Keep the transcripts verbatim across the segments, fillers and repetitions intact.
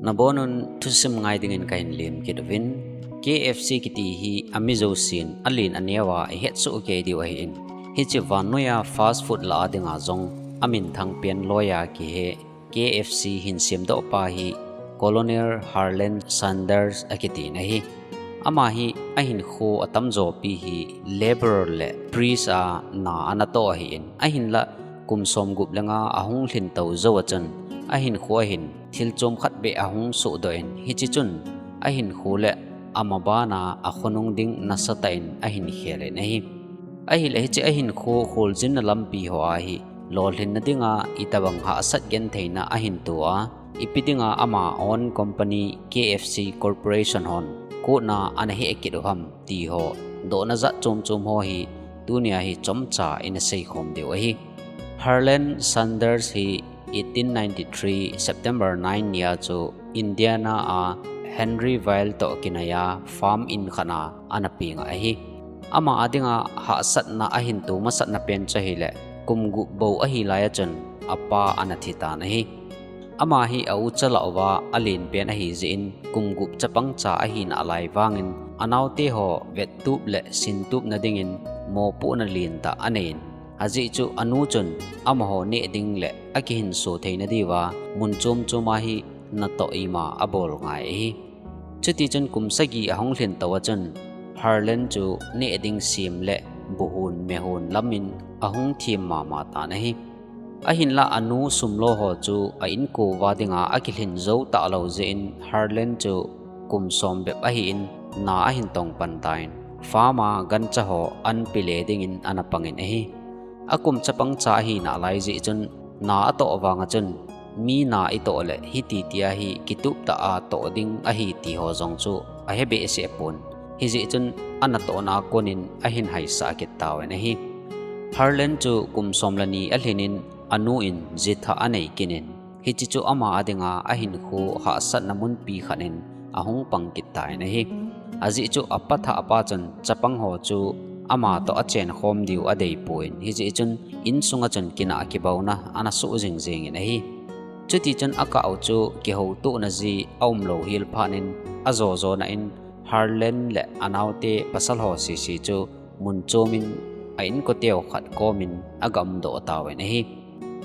Nabonun thusim ngai dingin kahin lim kit uvin. K F C kiti hi ami jousen alen aneo a ihet soh kei diu ahin. Hiche vannoiya fast food lah a dinga jong aminthang pen loiya kihe K F C hin semdoh pa hi Colonel Harland Sanders akitin ahi. Ama hi ahinkho atamjo pi hi laborer le priest a na anatoh ahin. Ahinlah kum somgup le nga ahung lhin tou jou a chun ahinkho a hin thil chom khat beh ahung sohdoh in, hiche chun ahinkho le ama bana akhonung ding nasatah in ahin khel in ahi. Ahileh hiche ahinkho kholjinna lampi ho ahi lolhinna dinga itobang hahsat gentheina ahin to a, ipi dinga ama own company K F C Corporation hon kona ana heh kit u ham ti ho, dohna jat chom chom ho hi tunia hi chomcha ina seikhom diu ahi. Harland Sanders hi eighteen ninety-three September nine nia chu Indiana a Henryville toh kinaiya farm in khat a ana peng ahi. Ama a dinga hahsatna ahin to masatna pen chu ahileh kum gup bou ahi laiya chun apa ana thi tan ahi. Ama hi a ucha lah uva alen pen ahi jeh in kum gup chapang cha ahi nalai vangin anaote ho vettup le sintupna dingin mopohna lentah anei in, ajeh chu anu chun amaho neh ding le akihinso theina diuva mun chom chom a hi natoh ima abol ngai ahi. Chutichun kum sagi ahung lhin tou a chun Harland chu neh ding sem le buhon mehon lamin ahung them mama tan ahi. Ahinlah anu sumlo ho chu a inko uva dinga akilhin jou talou jeh in Harland chu kum som bep ahin na ahin tong pan tan, farm a gancha ho an pe le dingin ana pangin ahi. Akum chapang cha ahi nalai jeh chun na atoh vanga chun mi na itoh leh hiti tia hi kituptah a toh ding ahi ti ho jong chu ahe behseh pon. Hijeh chun anatohna a konin ahin haisah kit tauvin ahi. Harland chu kum som le ni alhin in anu in jithah anei kit in, hiche chu ama a dinga ahinkho hahsatna munpi khat in ahung pang kit tan ahi. Ajeh chu apa thahpa chun chapang ho chu ama toh achenkhom diu adei pon, hijeh chun insunga chun kinah kibauna ana soh jing jingin ahi. Chutichun akah u chu kihoutona ji aumlou hel phat in ajo jona in Harland le anaote pasal ho sese chu mun chom in a inko teu khat komin aga umdoh tauvin ahi.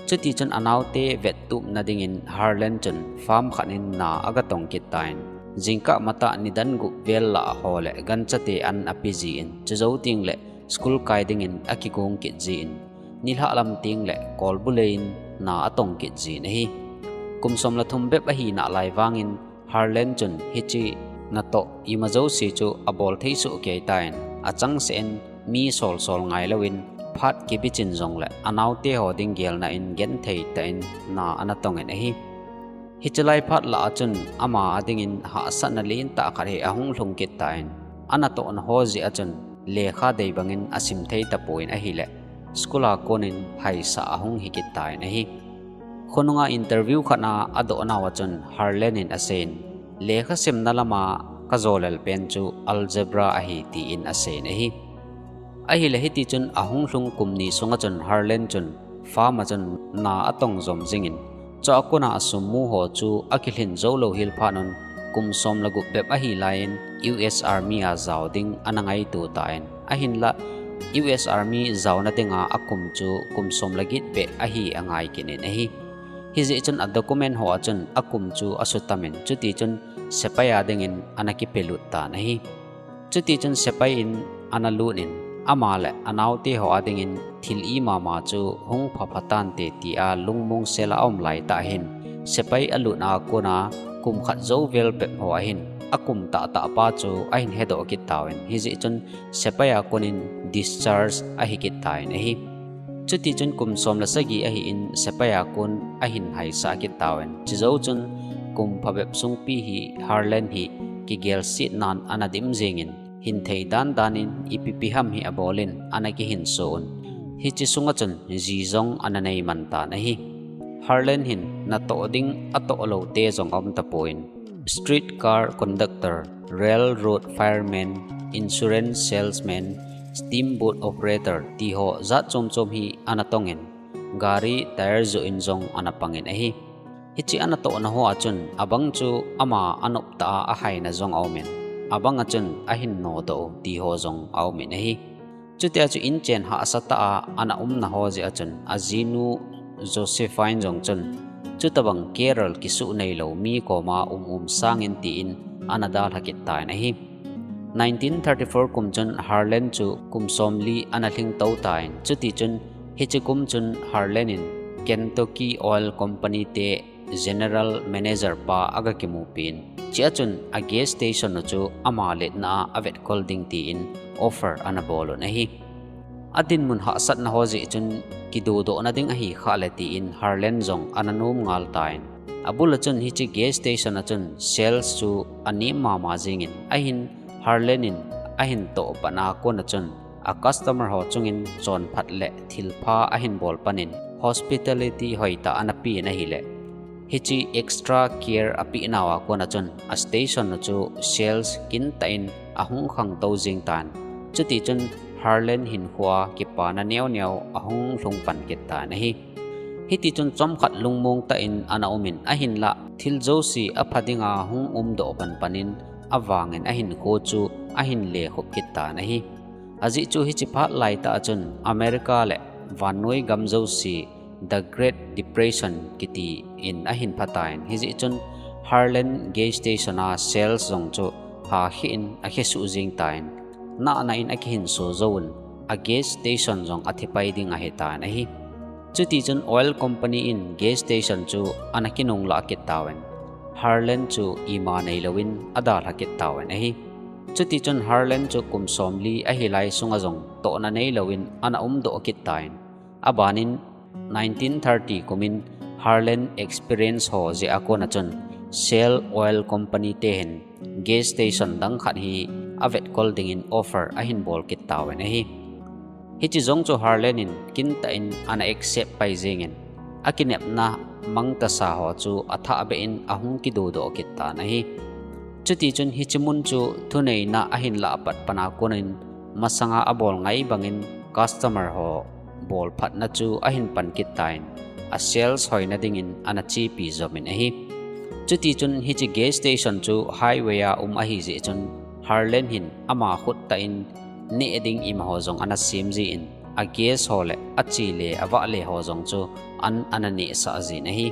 Chutichun anaote vettupna dingin Harland chun farm khat in na aga tong kit tan, jingkah matah nidan gup vel lah ho le ganchate an ape jin, chujou tengleh school kai dingin akigong kit jin, nilhah lam tengleh kolbu leiin na atong kit jin ahi. Kum som le thum bep ahi nalai vangin Harland chun hiche natoh ima jouse chu abol thei soh kei tan, achangseh in mi sol sol ngailouvin phat kibichin jongleh anaote ho ding gelna in genthei tah in na ana tongin ahi. Hiche lai phat lah a chun ama a dingin hahsatna lentah khat hi ahung lhung kit tan, anatohna ho jeh a chun lekha dei bangin asim thei tapon ahileh school a konin haisah ahung hi kit tan ahi. Khonunga interview khat a adoh nauva chun Harland in aseiyin, lekha simna lama kajolel pen chu algebra ahi tin aseiyin ahi. Ahileh hitichun ahung lhung kum ni sunga chun Harland chun farm a chun na atong jom jingin, chua kona asum mu ho chu akilhin jou lou hel phat un kum som le gup bep ahi laiyin U S Army a jao ding ana ngaito tan, ahinlah U S Army jaona dinga akum chu kum som le get bep ahi angai kit in ahi. Hijeh chun a document ho a chun akum chu asutam in, chutichun sepai a dingin ana kipelut tan ahi. Chutichun sepai in ana lut in, ama le anaote ho a dingin thil imama chu hung phapha tante tia lungmong sela aum laitah hin, sepai alutna a kona kum khat jou vel bep ho a hin akum tahtah pa chu ahin hedoh kit tauvin, hijeh chun sepai a konin discharge ahi kit tan ahi. Chutichun kum som le sagi ahin sepai a kon ahin haisah kit tauvin, chujou chun kum phabep sungpi hi Harland hi kigelsetnan ana dim jingin, hinthei dan danin ipi pi ham hi abolin ana kihinso un, hiche sunga chun ji jong ana nei man tan ahi. Harland hin natoh ding atoh lou te jong aum tapon, street car conductor, railroad fireman, insurance salesman, steamboat operator ti ho jat chom chom hi ana tongin, gari tyre joh in jong ana pangin ahi. Hiche ana tohna hoa chun abang chu ama anop tah a ahaina jong aumin, abang a chun ahin nodoh u ti ho jong aumin ahi. Chutia chu inchen hahsa tah a ana umna ho jeh a chun ajinu Josephine jong chun, chutabang carer kisuh neilou mi koma um um sangin tin ana dalha kit tan ahi. Nineteen thirty-four kum chun Harland chu kum somli ana lhingtou tan, chuti chun hiche kum chun Harland in Kentucky Oil Company te General Manager pa aga kimupin, chea chun a gas station u chu ama letna a avetkol ding tin offer ana bol un ahi. Adinmun hahsatna ho jeh chun kidodohna ding ahi khah le tin Harland jong ana nom ngal tan. Abul a chun hiche gas station a chun sales chu anem mama jingin, ahin Harland in ahin toh patna kona chun a customer ho chungin chonphat le thilpha ahin bol panin hospitality hoitah ana pen ahile, hiche extra care apeh nauva kona chun a station u chu sales kintah in ahung khangtou jing tan. Chuti chun Harland hinkhoa kipana neo neo ahung lhung pan kit tan ahi. Hiti chun chomkhat lungmong tah in ana umin, ahinlah thil jouse apha dinga hung umdoh pan panin avangin ahinkho chu ahin lekhup kit tan ahi. Ajeh chu hiche phat laitah a chun America le vannoi gam jouse The Great Depression kiti in ahin pha tan, hijeh chun Harland gas station a sales jong chu hakheh in akhesuh jing tan, nahna in akihinso jouvun, a gas station jong athipai ding ahitan ahi. Chuti chun oil company in gas station chu ana kinunglah kit tauvin, Harland chu ima neilouvin adalha kit tauvin ahi. Chuti chun Harland chu kum somli ahilai sunga jong tohna neilouvin ana umdoh kit tan. Abanin nineteen thirty kumin Harland experience ho jeh a kona chun Shell Oil Company te hin gas station dang khat hi avetkol dingin offer ahin bol kit tauvin ahi. Hiche jong chu Harland in kintah in ana accept pai jengin, akinepna mangtasa ho chu athahbeh in ahung kidodoh kit tan ahi. Chuti chun hiche mun chu thuneina ahin lahpat pana konin masanga abol ngai bangin customer ho bolphatna chu ahin pan kit tan, a sales hoina dingin ana chepi jomin ahi. Chuti chun hiche gas station chu highway a um ahijeh chun Harland hin ama khuttah in neh ding imaho jong ana sem jin, a gas ho le ache le avah le ho jong chu an ana nehsah jin ahi.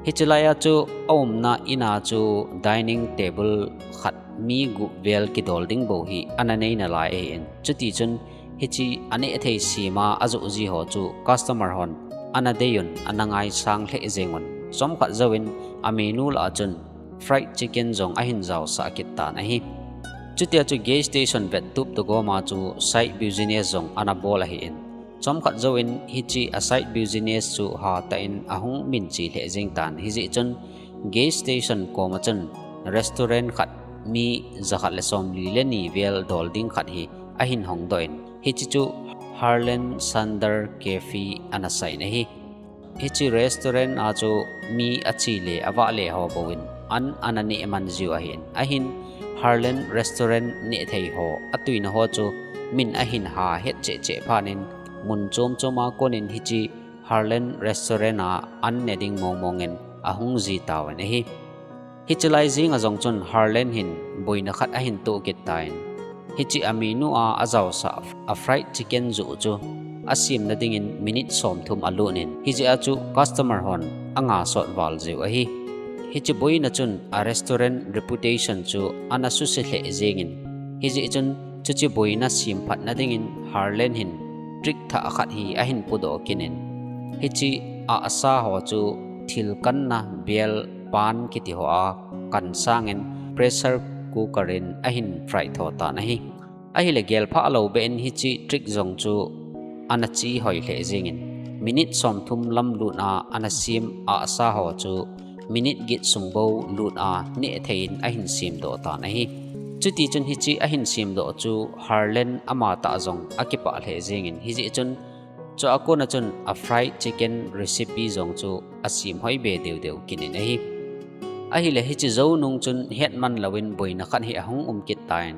Hiche laiya chu aumna ina chu dining table khat mi gup vel kidol ding bou hi ana nei nalai ahin, chuti chun hiche aneh thei sema ajoh ji ho chu customer hon ana deiyun, ana ngaisang lheh jengun, chomkhat jouvin a menu lah a chun fried chicken jong ahin jaosah kit tan ahi. Chutia chu gas station vettup toh goma chu side business jong ana bol ahin, chomkhat jouvin hiche a side business chu hatah in ahung minche lheh jeng tan, hijeh chun gas station koma chun restaurant khat mi jakhat le somli le ni vel dol ding khat hi ahin hongdoh in, hiche chu Harland Sanders Cafe ana sahin ahi. Hiche restaurant a chu mi ache le avah le ho bouvin an ana neh man jiu ahin, ahin Harland restaurant neh thei ho atuina ho chu min ahin ha het cheh cheh phatnin, mun chom choma konin hiche Harland restaurant a an ne ding mong mongin ahung ji tauvin ahi. Hiche lai jenga jong chun Harland hin boina khat ahin toh kit tan, hiche a menu a ajaosah a fried chicken joh chu asemna dingin minute somthum alut in, hijeh a chu customer hon anga sot val jiu ahi. Hiche boina chun a restaurant reputation chu ana suse lheh jengin, hijeh chun chuche boina semphatna dingin Harland hin trick thah khat hi ahin pudoh kit in, hiche ahsa ho chu thil kanna bel pan kiti hoa kan sangin pressure cooker in ahin fry tho tan ahi. Ahile gelphah lou beh in hiche trick jong chu ana che hoi lheh jengin, minute somthum lam lut a ana sem ahsa ho chu minute get sung bou lut a neh thei in ahin semdoh tan ahi. Chuti chun hiche ahin semdoh chu Harland amatah jong akipah lheh jengin, hijeh chun chua kona chun a fried chicken recipe jong chu asem hoi be deu deu kit in ahi. Ahile hiche jou nung chun hetman louvin boina khat hi ahung um kit tan.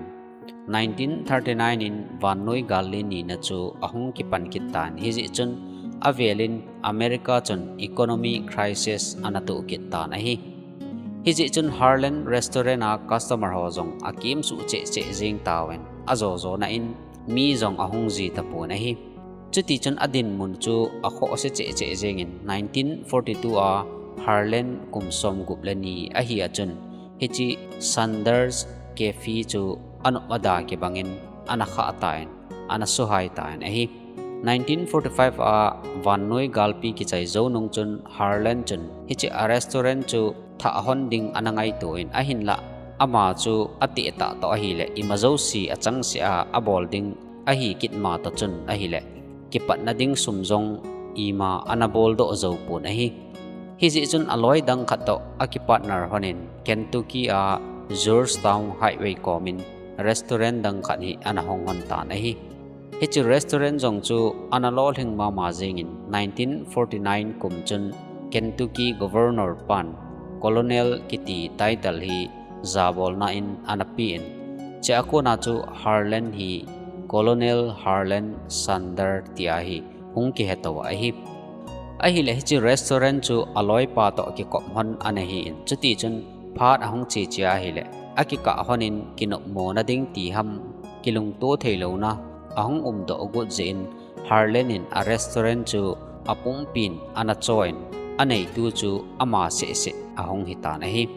Nineteen thirty-nine in vannoi gal le nina chu ahung kipan kit tan, hijeh chun avelin America chun economy crisis ana toh kit tan ahi. Hijeh chun Harland restaurant a customer ho jong akimsuh cheh cheh jeng tauvin, ajo jona in mi jong ahung ji tapon ahi. Chuti chun adinmun chu akhohse cheh cheh jengin nineteen forty-two a Harland kum somgup le ni ahi a chun hiche Sanders Cafe chu anop ada kibangin ana khah tan, ana suhai tan ahi. Nineteen forty-five a vannoi galpi kichai jou nung chun Harland chun hiche a restaurant chu thah hon ding ana ngaito in ahinlah ama chu ateh tah toh ahileh ima jouse achangseh a abol ding ahi kit ma toh chun ahileh kipatna ding sum jong ima ana boldoh jou pon ahi. Hijeh chun aloi dang khat toh akipartner honin Kentucky a Georgetown Highway komin restaurant dang khat hi ana hong hon tan ahi. Hiche restaurant jong chu ana lolhing mama jengin nineteen forty-nine kum chun Kentucky Governor pan Colonel kiti title hi jabolna in ana pen. Chua kona chu Harland hi Colonel Harland Sanders tia hi hung kiheto ahi. Ahileh hiche restaurant chu aloipa toh kikop hon ana hin, chutichun phat ahung che che ahileh akikah honin kinopmona ding ti ham, kilungto theilouna ahung umdoh got jeh in Harland in a restaurant chu apumpin ana choh in, aneitu chu ama sehseh ahung hitan ahi.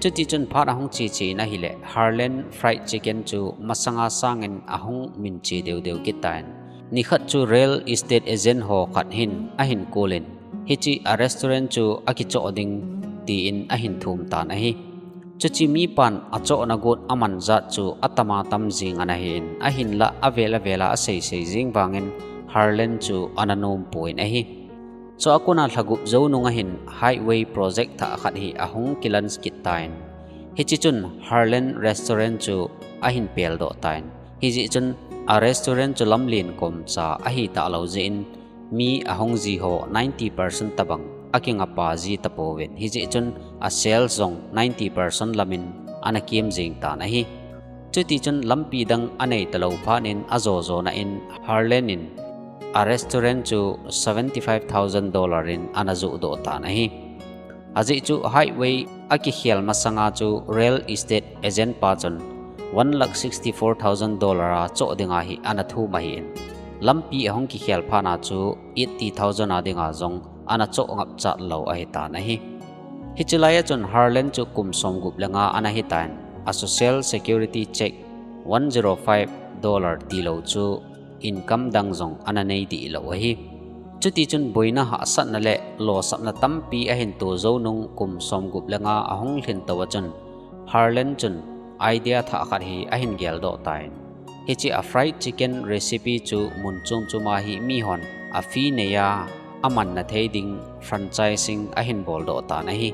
Chutichun phat ahung che che in ahileh Harland Fried Chicken chu masanga sangin ahung minche deu deu kit tan. Nikhat chu real estate agent ho khat hin ahin kolin, hiche a restaurant chu akichoh ding tin ahin thum tan ahi. Chuche mipan achohna got aman jat chu atama tam jing ana hin, ahinlah avel avel a asei sei jing vangin Harland chu ana nom pon ahi. Chua kona lha gup jou nung ahin highway project thah khat hi ahung kilaunch kit tan. Hiche chun Harland restaurant chu ahin peldoh tan. Hijeh chun a restaurant chu lamlen kom cha ahi talou jeh in mi ahung ji ho ninety percent tabang akingapa ji tapouvin. Hijeh chun a sales jong ninety percent lamin ana kem jing tan ahi. Chutichun lampi dang anei talou phat in ajo jona in Harland in a restaurant chu seventy five thousand dollar in ana johdoh tan ahi. Ajeh chu highway akikhel masanga chu real estate agent pa chun one lakh sixty-four thousand dollar a choh dinga hi ana thum ahin, lampi ahung kikhel phat a chu eighty thousand a dinga jong ana choh ngap chat lou ahitan ahi. Hiche laiya chun Harland chu kum somgup le nga ana hitan, a social security check one zero five dollar tilou chu income dang jong ana nei dih lou ahi. Chutichun boina hahsatna le losapna tampi ahin to jou nung kum somgup le nga ahung lhin tou a chun Harland chun idea thah khat hi ahin geldoh tan. Hiche a fried chicken recipe chu mun chom chom a hi mihon a fee neiya amanna thei ding franchising ahin boldoh tan ahi.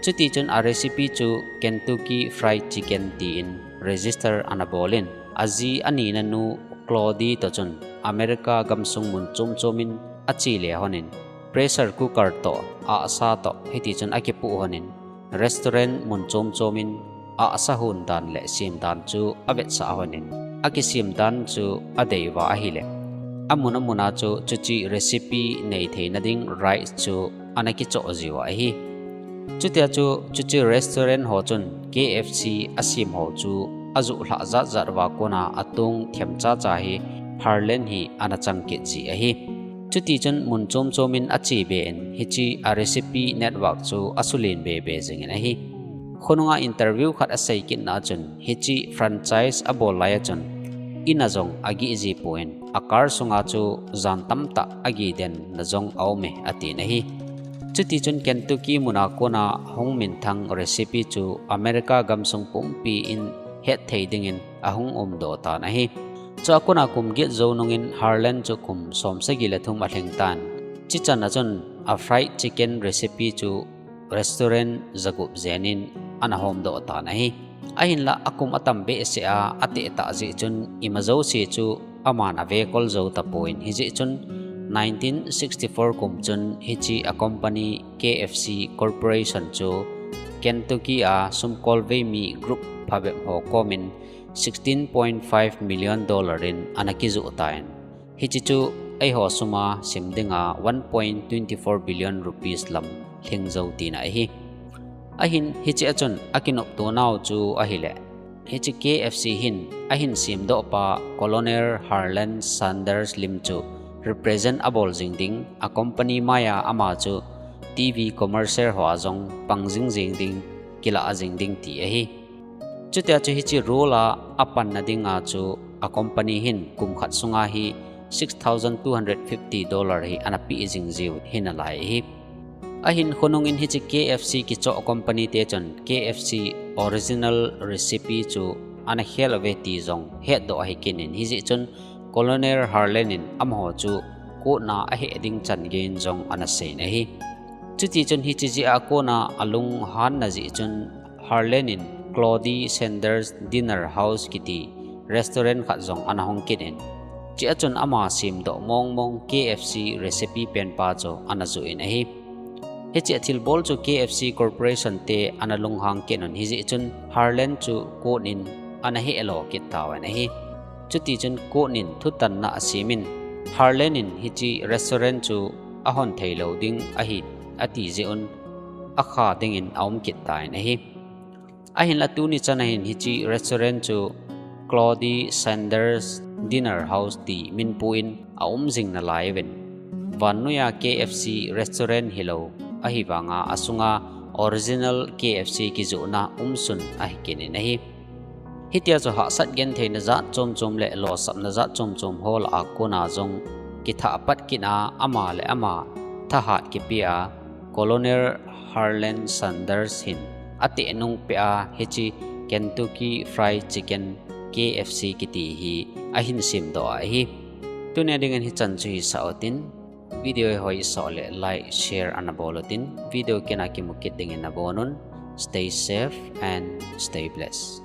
Chutichun a recipe chu Kentucky Fried Chicken tin register ana bolin, aji anina nu Claude toh chun America gamsung mun chom chom in ache le honin, pressure cooker toh, ahsa toh, hitichun akipoh honin, restaurant mun chom chom in ahsa hon dan le sem dan chu avetsah honin, akisem dan chu adei uva ahile, amun amun a chu chuche recipe nei theina ding rights chu ana kichoh jiu ahi. Chutia chu chuche restaurant ho chun K F C asem ho chu ajoh lhah jat jat uva kona atong themcha cha hi Harland hi ana chang kit ji ahi. Chutichun mun chom chom in ache be in hiche a recipe network chu asulen be be jingin ahi. Khonunga interview khat asei kitna a chun hiche franchise abol laiya chun in a jong agih ji pon, a car sunga chu jan tamtah agih den na jong aume atin ahi. Chutichun Kentucky muna kona hung minthang recipe chu America gamsung pumpi in hetthei dingin ahung umdoh tan ahi. Chua kona kum get jou nungin Harland chu kum somsagi le thum alhing tan. Chuchan a chun a fried chicken recipe chu restaurant jagup jenin ana homdoh tan ahi. Ahinlah akum atam behseh a ateh tah jeh chun ima jouse chu aman avekol jou tapon, hijeh chun nineteen sixty-four kum chun hiche a company K F C Corporation chu Kentucky a sumkolvei mi group phabep ho komin sixteen point five million dollar in ana kijoh tan. Hiche chu eiho suma sim dinga one point twenty four billion rupees lam lhing jou tina ahi. Ahin hiche a chun akinopto nau chu ahile, hiche K F C hin ahin semdoh pa Colonel Harland Sanders lim chu represent abol jing ding, a company maiya ama chu T V commercial hoa jong pang jing jing ding, kilah jing ding ti ahi. Chutia chu hiche role a apanna dinga chu a company hin kum khat sunga hi six thousand two hundred fifty dollar hi ana pe jing jiu hi nalai ahi. Ahin khonungin hiche K F C kichoh company te chun K F C original recipe chu ana khel uve ti jong hetdoh ahi kit in, hijeh chun Colonel Harland in amaho chu court na aheh ding chan gei in jong ana seiyin ahi. Chuti chun hiche jeh a kona alunghanna jeh chun Harland in Claude Sanders Dinner House kiti restaurant khat jong ana hong kit in, hichea chun ama semdoh mong mong K F C recipe penpa chu ana joh in ahi. Hichea thilbol chu K F C corporation te ana lunghang kit un, hijeh chun Harland chu court in ana heh lo kit tauvin ahi. Chuti chun court in thutanna asemin, Harland in hiche restaurant chu ahon theilou ding ahi ati jeh un, akha dingin aum kit tan ahi. Ahinla tuni chana hin hiche restaurant chu Claude Sanders Dinner House ti minpun aum jing nalaiyin, vannoiya K F C restaurant hilou ahivanga asunga original K F C kijohna umsun ahi kit in ahi. Hitia chu hahsat gentheina jat chom chom le lolhinna jat chom chom ho lah a kona jong kithah pat kit a, ama le ama thahat kipea Colonel Harland Sanders hin ateh nung pea hiche Kentucky Fried Chicken, K F C kiti hi ahin semdoh ahi. Tunia dingin hichan chu hisah utin, video hi hoisah le like, share ana bol utin, video kit a kimu kit dingin nabonun. Stay safe and stay blessed.